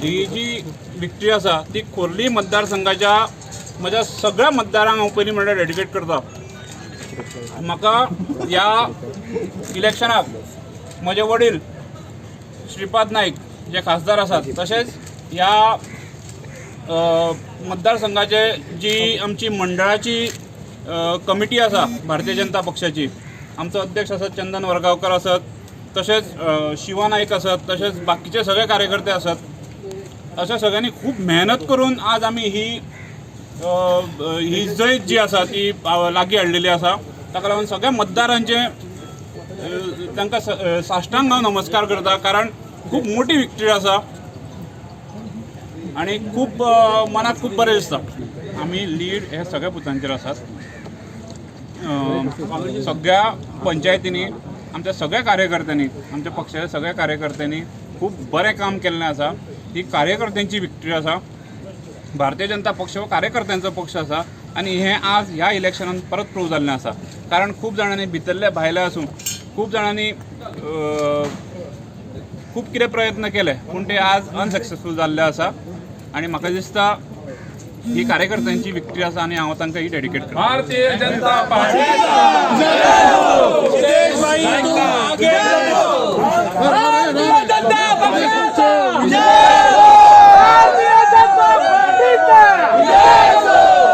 ही जी विक्ट्री आसा ती खोर्ली मतदारसंघाच्या म्हज्या सगळ्या मतदारांक हांव पयलीं म्हणल्यार डेडिकेट करता. म्हाका ह्या इलेक्शनाक म्हजे वडील श्रीपाद नायक जे खासदार आसात, तशेंच ह्या मतदारसंघाचे जी आमची मंडळाची कमिटी आसा भारतीय जनता पक्षाची, आमचो अध्यक्ष आसत चंदन वरगांवकर आसत, तशेंच शिवा नायक आसत, तशेंच बाकीचे सगळे कार्यकर्ते आसत, अशा सगळ्यांनी खूब मेहनत करून आज आमी ही ही जैत जी आसा ती लागीं हाडलेली आसा. ताका लागून सगळ्या मतदारांचे तांकां साश्टांग हांव नमस्कार करता, कारण खूब मोठी विक्ट्री आसा आनी खूब मनाक खूब बरें दिसता. आमी लीड हे सगळ्या बुथांचेर आसात. सगळ्या पंचायतींनी आमच्या सगळ्या कार्यकर्त्यांनी, आमच्या पक्षाच्या सगळ्या कार्यकर्त्यांनी खूब बरें काम केल्लें आसा. ही कार्यकर्त्यांची विक्ट्री आसा. भारतीय जनता पक्ष हो कार्यकर्त्यांचो पक्ष आसा आनी हें आज ह्या इलेक्शनान परत प्रूव जाल्लें आसा. कारण खूब जाणांनी भितरले भायले आसूं, खूब जाणांनी खूब कितें प्रयत्न केले, पूण ते आज अनसक्सेसफूल जाल्ले आसा. आनी म्हाका दिसता ही कार्यकर्त्यांची विक्ट्री आसा आनी हांव तांकां ही डेडिकेट करता. भारतीय जनता पार्टी. भारतीय जनता पक्षाचा.